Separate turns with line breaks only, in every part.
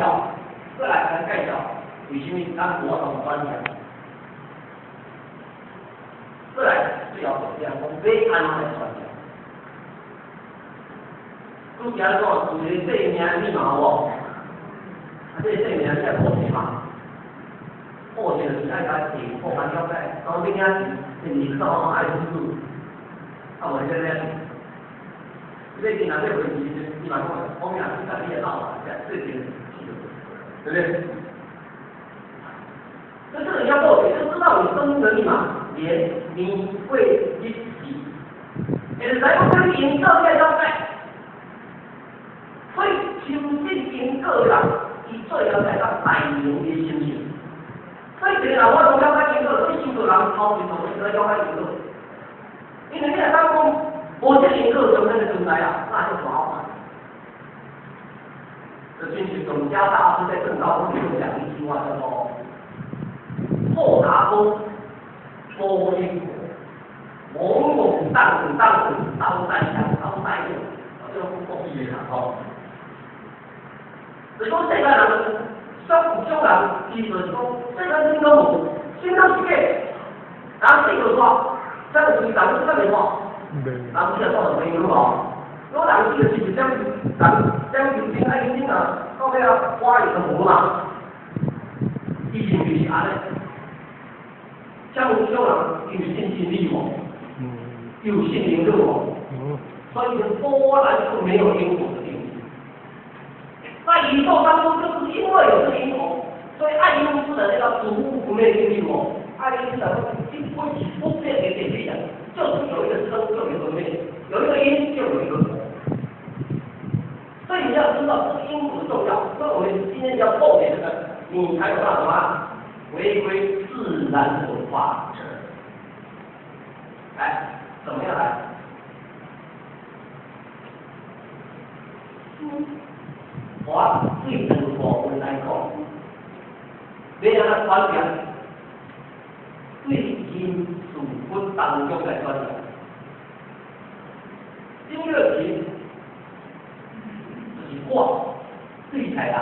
要。過來來介紹為啥物咱無法度轉業。過來最後就是講欲按怎來轉業。拄才講有一個生命密碼無？啊，這個生命你愛破解嘛？破解就是愛共提破較了解，當你遐是是走愛出去，啊無你這個，你今仔日回去時陣，你嘛講，我明仔去共你的腦仔最近記得，對不對？那這個你要破解，就知道你生命的密碼，連年月日時，會使講這個因果你愛了解。所以深信因果的人，伊最了解咱大能的心性。所以一個人我攏了解因果，所以修道人頭前就應該了解因果。因為你若當講無這因果中間的存在啊，那就麻煩。這就是總家大師在證道中講一句話，叫做“破達公，破因果，懵懵蕩蕩刀在槍，刀在用”，啊，這個國語的啦，吼。就講世間人，少有種人，伊就是講世間啥攏無，啥攏是假，人死就煞，這個是人死才袂煞，人死就煞就沒有無？如果人死就是將人將人精愛人精啊，到尾啊花也就無嘛。伊認為是按呢，像有種人伊有信真理無？有信因果無？所以波瀾就沒有因果的定律。在宇宙當中，就是因為有這個因果，所以愛因斯坦那個祖物不滅定律哦，愛因斯坦說不不變的定律啊，就是有一個生就有一個滅，有一個因就有一個果。所以你要知道這個因果的重要，所以我們今天要破解這個，你才有辦法什麼回歸自然的法則。來，怎麼樣來？我對兩部分來講，欲按怎轉業？對人事物當中來轉業。第二題就是我對待人，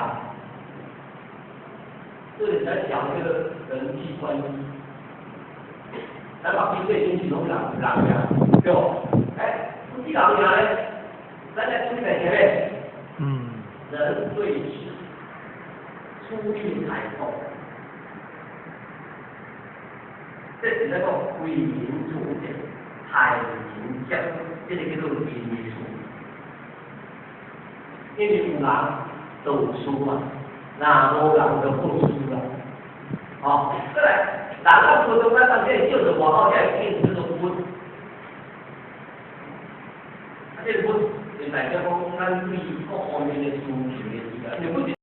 這裡在講這個人際關係。咱目睭對親是攏人人爾，對無？欸，不是人爾咧，咱來處理代誌咧。人對事，處理態度，這是咧講為人處事，待人接，這個叫做人事。因為有人就有事嘛，若無人就無事啦。哦，過來，人啊無中間當這個叫做外口這個變叫做物，啊，這個物就代表講咱對各方面的需求的時間，因為物。